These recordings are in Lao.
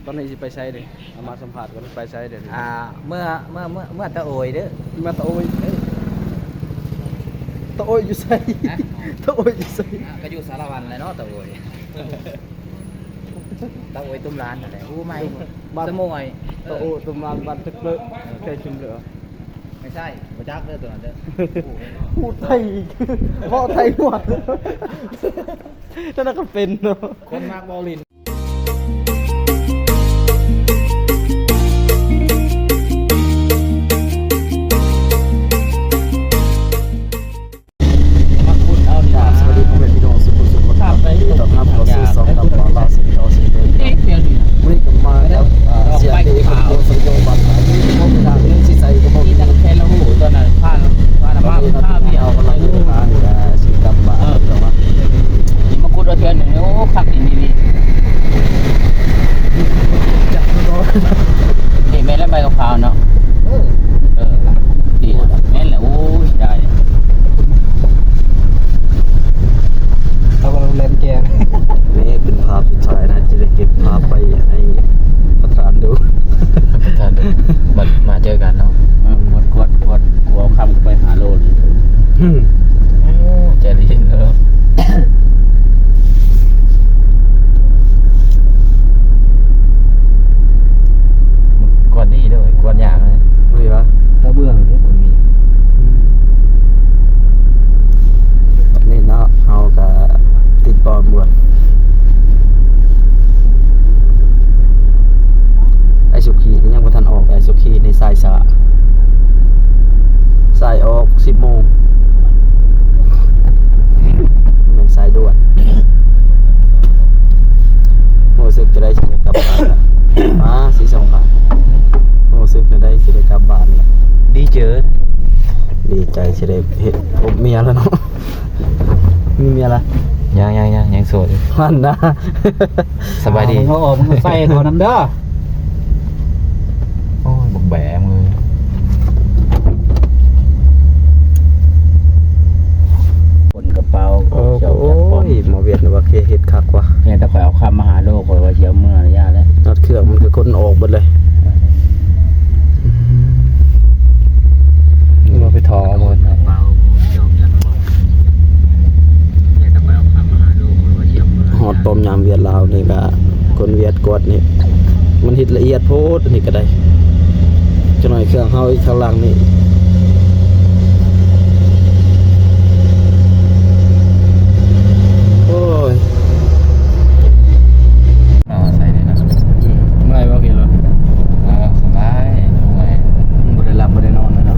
ຕອນນີ້ຊິໄປໃສເດ? ເອົາມາສຳພາດກ່ອນ ໄປໃສເດ? ອ່າ ເມື່ອ ເມື່ອ ເມື່ອ ເມື່ອຕະໂອຍເດີ. ມາຕະໂອຍ ເອີ ຕະໂອຍຢູ່ໃສ? ຮະ? ຕະໂອຍຢູ່ໃສ? ອ່າ ກໍຢູ່ສາລະວັນແຫຼະເນາະ ຕະໂອຍ ຕະໂອຍຕຸ້ມລານຫັ້ນແຫຼະ. ຮູ້ໃໝ່ ບ້ານ ສະໂໝຍ ຕະໂອຍ ເອີ ຕຸ້ມລານ ບ້ານຕຶກເລີ ໃກ້ຈຸມເລີ. ບໍ່ໃຊ່ ບໍ່ຈັກເດີຕົວນັ້ນເດີ. ຜູ້ໄທ ເວົ້າໄທໝົດ ນັ້ນກໍເປັນເນາະ ຄົນມັກເວົ້າຫຼິ້ນ. ມາຂຸດເອົານີ້ນະ. ສະຫວັດດີພໍ່ແມ່ພີ່ນ້ອງສູ່ຜູ້ສູ່ຄົນ ຍິນດີຕ້ອນຮັບເຂົ້າສູ່ຊ່ອງ ຕຳລາລາວ ສິບເກົ້າ ສິບເອັດ ເອີ ມື້ນີ້ກໍມາກັບ ອ່າ ເສຍເຕ ຄົນໂກສັງໂຍບັນ ຢູ່ໃນທາງເມືອງສີໄຊ ກໍບໍ່ມີ ແຄ່ລະຫູ ຕອນນັ້ນພາ ພາ ພາ ພາວຽກ ເຮົາກຳລັງເດີນທາງ ເອີ ຊິກັບບ້ານ ເອີ ມາຂຸດເອົາເທື່ອໜຶ່ງ. ໂອ້ ຄັກອີ່ຫຼີ. ນີ້ແມ່ນແລ້ວ ໃບຂາວໆເນາະ. ເອີ ເອີ ນີ້ແມ່ນແຫຼະ. ໂອ້ຍ ໄດ້ ເຮົາກຳລັງແລ່ນແກ່. ນີ້ເປັນພາບສຸດທ້າຍນະ ຈະໄດ້ເກັບພາບໄວ້ໃຫ້ປະທານດູ ປະທານດູ ບັດມາເຈີກັນເນາະ. ເອີ ກວດ ກວດ ກວດ ກວດ ເອົາຄຳໄປຫາໂລດ. ໂອ້ ໃຈເຢັນເດີ. ກວດດີເດີ ກວດຍາກເລີຍ. ບໍ່ດີວະ ກະເບື້ອງນີ້ບໍ່ມີ. ອືມ ນີ້ເນາະ ເຮົາກະຕິດປ້ອມກ່ອນ. ໄອ້ສຸຂີນີ້ຍັງບໍ່ທັນອອກ ໄອ້ສຸຂີນີ້ສາຍສາ ສາຍອອກສິບໂມງ ແມ່ນສາຍດ່ວນ. ຮູ້ສຶກຈະໄດ້ຊິໄດ້ກັບບ້ານລະ ມາຊິສອງພັນ ຮູ້ສຶກແນວໃດຊິໄດ້ກັບບ້ານລະ? ດີເຈີ ດີໃຈຊິໄດ້ເຮັດພົບເມຍລະເນາະ. ມີເມຍລະ? ຍັງ ຍັງ ຍັງ ຍັງໂສດຢູ່ ຫັ້ນນະ. ສະບາຍດີ. ເອົາ ເອົາໃສ່ເຂົານຳເດີ. ໂອ້ຍ ບັກແບມຶງ. ຄົນກະເປົາ. ໂອ້ຍ ໝໍວຽດວ່າເຄເຮັດຄັກວ່າ. ແຕ່ຂ້ອຍເອົາຄຳມາຫາໂລ ຂ້ອຍວ່າຊິເອົາເມືອລະຢ່າແລ້ວ. ຮອດເຄື່ອງມັນຄືຄົນອອກເບິດເລີຍ. ອືມ ວ່າໄປທໍ່ເອົາໝົດ. ຮອດປ້ອມຍາມຫວຽດລາວນີ້ກະ ຄົນຫວຽດກວດນີ້ ມັນເຮັດລະອຽດໂພດ. ອັນນີ້ກະໄດ້ ຈັກໜ້ອຍເຄື່ອງເຮົາອີກທາງຫຼັງນີ້. ໂອ້ຍ ມາໃສ່ເລີຍນະ. ອືມ ເມື່ອຍບໍ່ຂີ່ລົດ? ເອີ ສະບາຍ ເມື່ອຍ ບໍ່ໄດ້ຫຼັບບໍ່ໄດ້ນອນເລີຍເນາະ.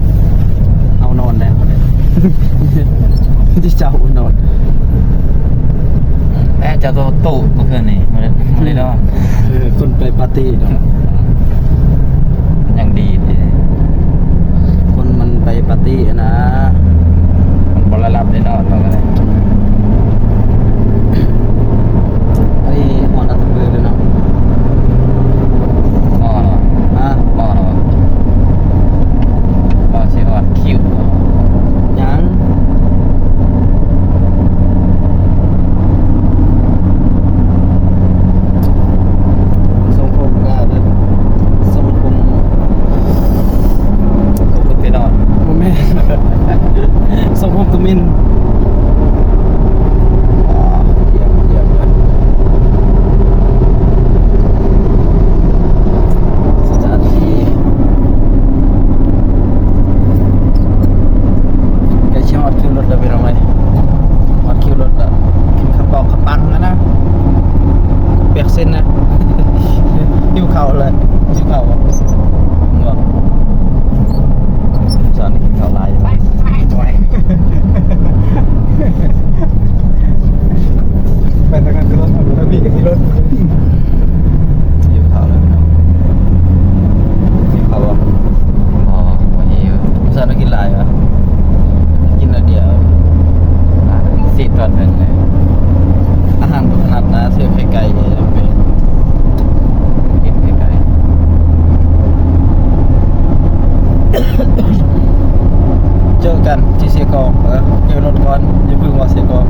ເຮົານອນແລ້ວ ມີແຕ່ເຈົ້ານອນ. ແຕ່ເຈົ້າໂຕຕູ້ມື້ຄືນນີ້ ບໍ່ໄດ້ ບໍ່ໄດ້ນອນ. ເອີ ຄົນໄປປາຕີ້ເນາະ. ຍັງດີຕິ ຄົນມັນໄປປາຕີ້ຫັ້ນນະ ມັນບໍ່ໄດ້ຫຼັບໄດ້ນອນ ວ່າຊັ້ນ. ອັນນີ້ຮອດອັດຕະປືແລ້ວເນາະ. ພໍແລ້ວ ຮະ? ພໍແລ້ວ ພໍຊິຮອດຄິວ. ຍັງ ຊົງຜົມກະແບບ ຊົງຜົມ ຜົມກະເປັນອອກ ບໍ່ແມ່ນ ຊົງຜົມກະມິນ. ອ່າ ຢ້ຽມ ຢ້ຽມເລີຍ ສະຖານທີ່. ໃກ້ຊິຮອດຄິວລົດແລ້ວພີ່ນ້ອງເອີຍ ຮອດຄິວລົດແລ້ວ. ກິນເຂົ້າປອກເຂົ້າປັງຫັ້ນນະ ແປດສິບເຊັນນະ. ຫິວເຂົ້າເລີຍ ຫິວເຂົ້າບໍ່? ສັນກິນເຂົ້າຫຼາຍ ໄປ ໄປ ໄປທາງນັ້ນຄືລົດ ທາງພີ້ກໍມີລົດ. ຫິວເຂົ້າແລ້ວພີ່ນ້ອງ ຫິວເຂົ້າບໍ່? ບໍ່ ບໍ່ຫິວ. ສັນກິນຫຼາຍຫວາ? ກິນໜ້ອຍດຽວ ສິບຕອນໜຶ່ງເລີຍ. ອາຫານບໍ່ຖະໜັດນະ ຊື້ໄຂ່ໄກ່ ກິນໄຂ່ໄກ່. ເຈີກັນທີ່ເຊກອງ. ເອີ ເກັບລົດກ່ອນ ຢ່າເພິ່ງວ່າເຊກອງ.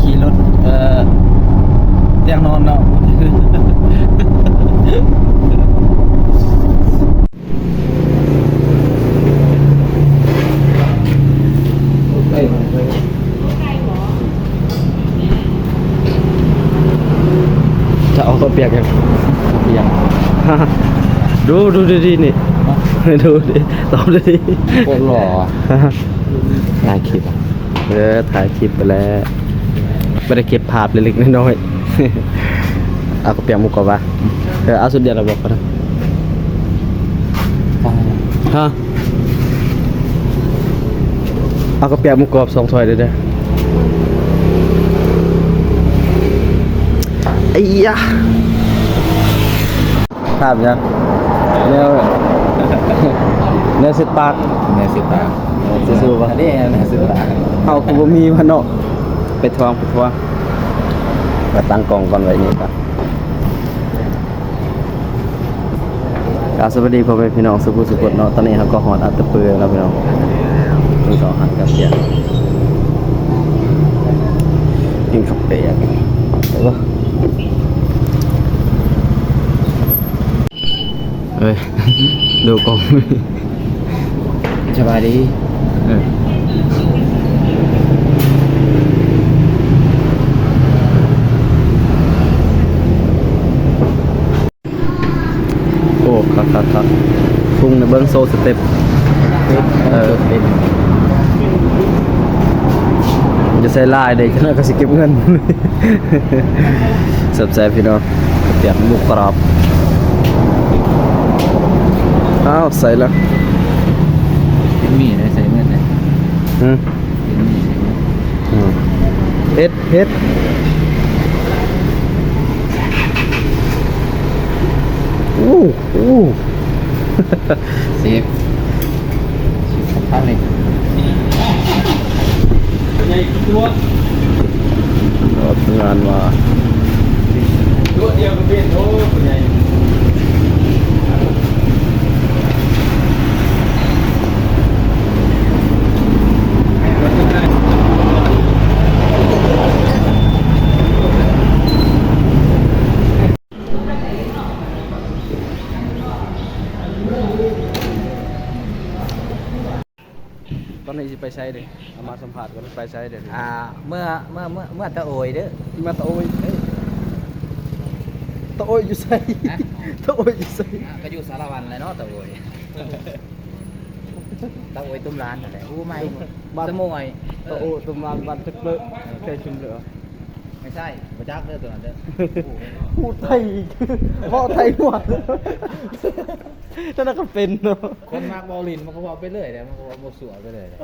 ຂີ່ລົດ ເອີ ຢາກນອນເນາະ. ຈະເອົາເຂົ້າປຽກຫຍັງ? ເອົາປຽກ ດູ ດູດີໆ ນີ້ ດູດີ ຕອບດີໆ. ໂຄດຫຼໍ່ ຖ່າຍຄລິບ ເອີ ຖ່າຍຄລິບໄປແລ້ວ ບໍ່ໄດ້ເກັບພາບເລັກໆນ້ອຍໆ. ເອົາເຂົ້າປຽກໝູກອບຫວາ? ເອີ ເອົາຊຸດດຽວລະບອກກ່ອນນະ. ຮະ? ເອົາເຂົ້າປຽກໝູກອບສອງຖ້ວຍເດີ້. ໄອ້ຍະ ພາບຫຍັງ? ແນວ ແນວເຊັດປາກ ແນວເຊັດປາກ ເອີ ສູ້ໆ ວ່າ ອັນນີ້ແນວເຊັດປາກ ເຮົາຄືບໍ່ມີວະເນາະ. ໄປທວງ ໄປທວງ ມາຕັ້ງກ້ອງກ່ອນ ໄວ້ນີ້ກ່ອນ. ກາບສະບາຍດີພໍ່ແມ່ພີ່ນ້ອງສູ່ຜູ້ສູ່ຄົນເນາະ. ຕອນນີ້ເຮົາກໍຮອດອັດຕະປືແລ້ວພີ່ນ້ອງ. ເພິ່ນກໍຫາກັບເກັນ ກິນເຂົ້າປຽກ ເອີ ດູກ້ອງ. ສະບາຍດີ ເອີ. ໂອ້ ຄັກໆໆ ພຸ່ງນະ ເບິ່ງໂຊສະເຕັບ ເອີ ຢ່າໃສ່ຫຼາຍເດ້ ຈັກໜ້ອຍເຂົາຊິເກັບເງິນ. ແຊບໆ ພີ່ນ້ອງ ປຽກໝູກອບ. ອ້າວ ໃສ່ລະ ເປັນໝີ່ໄດ້ໃສ່ເງິນໄດ້ ຫື? ເປັນໝີ່ໃສ່ເງິນ ອືມ ເຮັດ ເຮັດ ໂອ້ ໂອ້ ເຊຟ ເຊຟສຳຄັນເລີຍ. ໃຫຍ່ຕົວະ ງານວ່າ ຕົວະດຽວກໍເປັນ ໂອ້ ຜູ້ໃຫຍ່. ຕອນນີ້ຊິໄປໃສເດ? ເອົາມາສຳພາດກ່ອນ ໄປໃສເດ? ອ່າ ເມື່ອ ເມື່ອ ເມື່ອ ເມື່ອຕະໂອຍເດີ ມາຕະໂອຍ ເອີ ຕະໂອຍຢູ່ໃສ? ຮະ? ຕະໂອຍຢູ່ໃສ? ອ່າ ກໍຢູ່ສາລະວັນແຫຼະເນາະ ຕະໂອຍ ຕະໂອຍຕຸ້ມລານຫັ້ນແຫຼະ ຮູ້ໃໝ່ ບ້ານ ສະໝວຍ ຕະໂອຍ ເອີ ຕຸ້ມລານ ບ້ານຕຶກເລີ ແຂວງຊຸມເລີ. ບໍ່ໃຊ່ ບໍ່ຈັກເດີໂຕນັ້ນເດີ ຜູ້ໄທ ເວົ້າໄທໝົດ ນັ້ນນະກໍເປັນເນາະ ຄົນມັກເວົ້າຫຼິ້ນມັນກໍເວົ້າໄປເລື້ອຍແຫຼະ ມັນກໍເວົ້າມົ້ວສົວໄປເລື້ອຍແຫຼະ.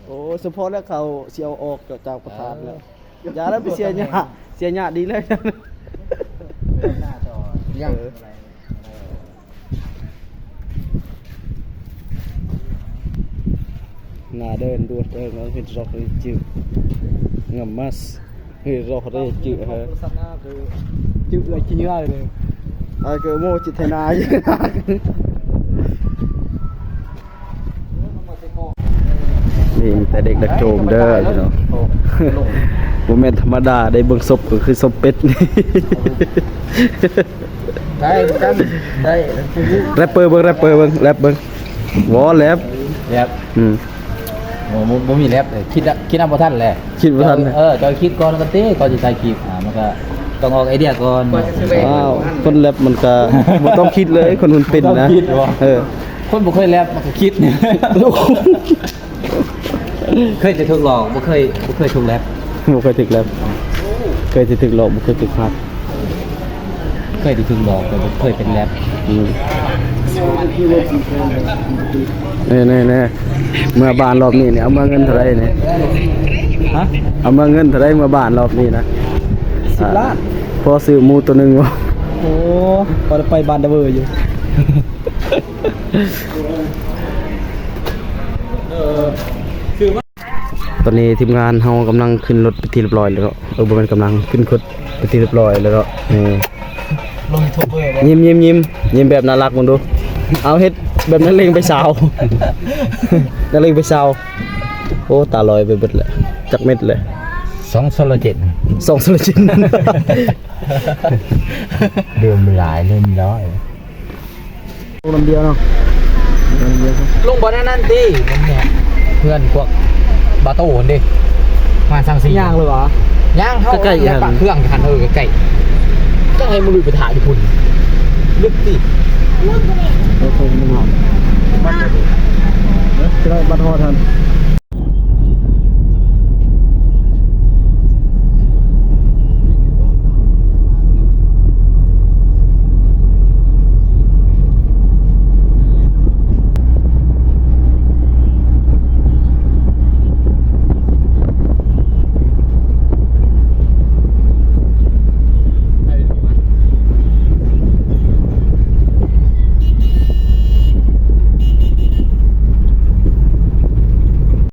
ໂອ້ ສະເພາະແລ້ວເຂົາຊິເອົາອອກຈາກປະທານແລ້ວ ເອີ ຢ່າແລ້ວໄປເສຍຫຍ້າ ເສຍຫຍ້າດີແລ້ວ ເດີນໜ້າຕໍ່ ເອີ. ໜ້າເດີນດວດເອີງເຮັດຮອກເຮັດຈື່ງາມມາສເຮັດຮອກເຮັດຈື່ເອີ ຈື່ເອື້ອຍຂີ້ເຫຍື້ອເລີຍ ອາເກີໂມຈິດໄທນາ ນີ້ມີແຕ່ເດັກດັກໂຈມເດີພີ່ນ້ອງ ບໍ່ແມ່ນທຳມະດາໄດ້ ເບິ່ງສົບກໍຄືສົບເປັດ. ໄດ້ຄືກັນ ໄດ້ ແຣັບເປີເບິ່ງ ແຣັບເປີເບິ່ງ ແຣັບເບິ່ງ ບໍ່ແຣັບ ແຣັບ ອືມ ບໍ່ ບໍ່ ບໍ່ມີແຣັບ ຄິດ ຄິດນຳບໍ່ທັນແຫຼະ ຄິດບໍ່ທັນ ເອີ ເຈົ້າຄິດກ່ອນກໍຕິ ກ່ອນຊິຖ່າຍຄລິບ ອ່າ ມັນກໍຕ້ອງອອກໄອເດຍກ່ອນ ອ້າວ ຄົນແຣັບມັນກໍບໍ່ຕ້ອງຄິດເລີຍ ຄົນມັນເປັນນະ ເອີ ຄົນບໍ່ເຄີຍແຣັບມັນກໍຄິດ ເຄີຍແຕ່ຖືກຫຼອກ ບໍ່ເຄີຍ ບໍ່ເຄີຍຖືກແຣັບ ບໍ່ເຄີຍຖືກແຣັບ ເຄີຍແຕ່ຖືກຫຼອກ ບໍ່ເຄີຍຖືກຮັກ ເຄີຍແຕ່ຖືກຫຼອກ ແຕ່ບໍ່ເຄີຍເປັນແຣັບ ອືມ ແນ່ໆໆ ເມືອບ້ານລອບນີ້ນີ້ ເອົາເມືອເງິນເທົ່າໃດນີ້? ຮະ? ເອົາເມືອເງິນເທົ່າໃດເມືອບ້ານລອບນີ້ນະ? ສິບລ້ານ ພໍຊື້ໝູໂຕໜຶ່ງບໍ່? ໂອ້ ພໍໄດ້ໄປບ້ານດາເວີຢູ່. ຕອນນີ້ທີມງານເຮົາກຳລັງຂຶ້ນລົດເປັນທີ່ຮຽບຮ້ອຍແລ້ວເນາະ ເອີ ບໍ່ແມ່ນກຳລັງ ຂຶ້ນລົດເປັນທີ່ຮຽບຮ້ອຍແລ້ວເນາະ ເອີ ລົງຢູທູບເບີ ຍິ້ມໆໆ ຍິ້ມແບບໜ້າລັກເບິ່ງດູ ເອົາເຮັດແບບນັກເລງໄປຊາວ ນັກເລງໄປຊາວ ໂອ້ ຕາລອຍໄປເບິດແລ້ວ ຈັກເມັດແລ້ວ ສອງໂຊລະເຈັດ ສອງສະລະຈິນ ດື່ມຫຼາຍເລີຍມີນ້ອຍ ລົງນຳດຽວເນາະ ລົງນຳດຽວ ລົງບ່ອນອັນນັ້ນຕິ ເຮືອນພວກບາໂຕຫັ້ນເດ້ ມາສັງສີ ຍ່າງເລີຍຫວາ? ຍ່າງເຮົາ ໃກ້ໆ ແລະປາກເຄື່ອງຫັ້ນ ເອີ ໃກ້ໆ ຈັ່ງໃຫ້ມະລຸຍໄປຖ້າຢູ່ພຸ້ນ ລຶກຕິ ໂອເຄ ມັນ ບັດຮອດຫັ້ນ.